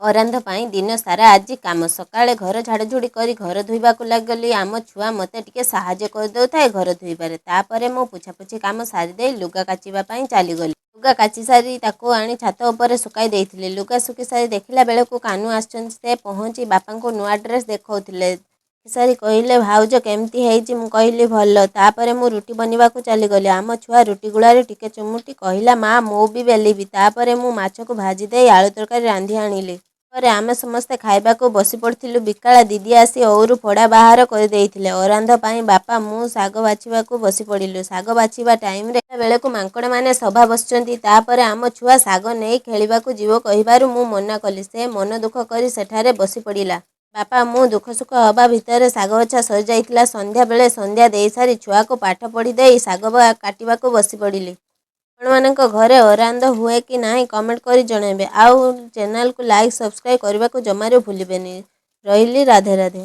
ଅରାନ୍ଧ ପାଇଁ ଦିନ ସାରା ଆଜି କାମ। ସକାଳେ ଘର ଝାଡ଼ୁଝୁଡ଼ି କରି ଘର ଧୋଇବାକୁ ଲାଗିଗଲି। ଆମ ଛୁଆ ମୋତେ ଟିକେ ସାହାଯ୍ୟ କରିଦେଉଥାଏ ଘର ଧୋଇବାରେ। ତାପରେ ମୁଁ ପୋଛାପୋଛି କାମ ସାରିଦେଇ ଲୁଗା କାଚିବା ପାଇଁ ଚାଲିଗଲି। ଲୁଗା କାଚି ସାରି ତାକୁ ଆଣି ଛାତ ଉପରେ ଶୁଖାଇ ଦେଇଥିଲି। ଲୁଗା ଶୁଖି ସାରି ଦେଖିଲା ବେଳକୁ କାହ୍ନୁ ଆସିଛନ୍ତି। ସେ ପହଞ୍ଚି ବାପାଙ୍କୁ ନୂଆ ଡ୍ରେସ୍ ଦେଖାଉଥିଲେ। ସାରି କହିଲେ, ଭାଉଜ, କେମିତି ହେଇଛି? ମୁଁ କହିଲି, ଭଲ। ତାପରେ ମୁଁ ରୁଟି ବନିବାକୁ ଚାଲିଗଲି। ଆମ ଛୁଆ ରୁଟି ଗୁଳାରେ ଟିକେ ଚୁମୁଟି କହିଲା, ମା, ମୁଁ ବି ବେଲିବି। ତାପରେ ମୁଁ ମାଛକୁ ଭାଜି ଦେଇ ଆଳୁ ତରକାରୀ ରାନ୍ଧି ଆଣିଲି। ପରେ ଆମେ ସମସ୍ତେ ଖାଇବାକୁ ବସି ପଡ଼ିଥିଲୁ। ବିକାଳା ଦିଦି ଆସି ଅଉରୁ ଫଡ଼ା ବାହାର କରିଦେଇଥିଲେ। ଅରାନ୍ଧ ପାଇଁ ବାପା, ମୁଁ ଶାଗ ବାଛିବାକୁ ବସି ପଡ଼ିଲୁ। ଶାଗ ବାଛିବା ଟାଇମ୍ରେ ବେଳକୁ ମାଙ୍କଡ଼ମାନେ ସଭା ବସିଛନ୍ତି। ତାପରେ ଆମ ଛୁଆ ଶାଗ ନେଇ ଖେଳିବାକୁ ଯିବ କହିବାରୁ ମୁଁ ମନା କଲି। ସେ ମନ ଦୁଃଖ କରି ସେଠାରେ ବସି ପଡ଼ିଲା। ବାପା ମୁଁ ଦୁଃଖସୁଖ ହେବା ଭିତରେ ଶାଗ ବଛା ସରିଯାଇଥିଲା। ସନ୍ଧ୍ୟାବେଳେ ସନ୍ଧ୍ୟା ଦେଇସାରି ଛୁଆକୁ ପାଠ ପଢ଼ି ଦେଇ ଶାଗ କାଟିବାକୁ ବସି ପଡ଼ିଲି। ଆପଣମାନଙ୍କ ଘରେ ଅରାନ୍ଧ ହୁଏ କି ନାହିଁ, କମେଣ୍ଟ କରି ଜଣାଇବେ। ଆଉ ଚ୍ୟାନେଲକୁ ଲାଇକ୍, ସବସ୍କ୍ରାଇବ୍ କରିବାକୁ ଜମାରୁ ଭୁଲିବେନି। ରହିଲି, ରାଧେ ରାଧେ।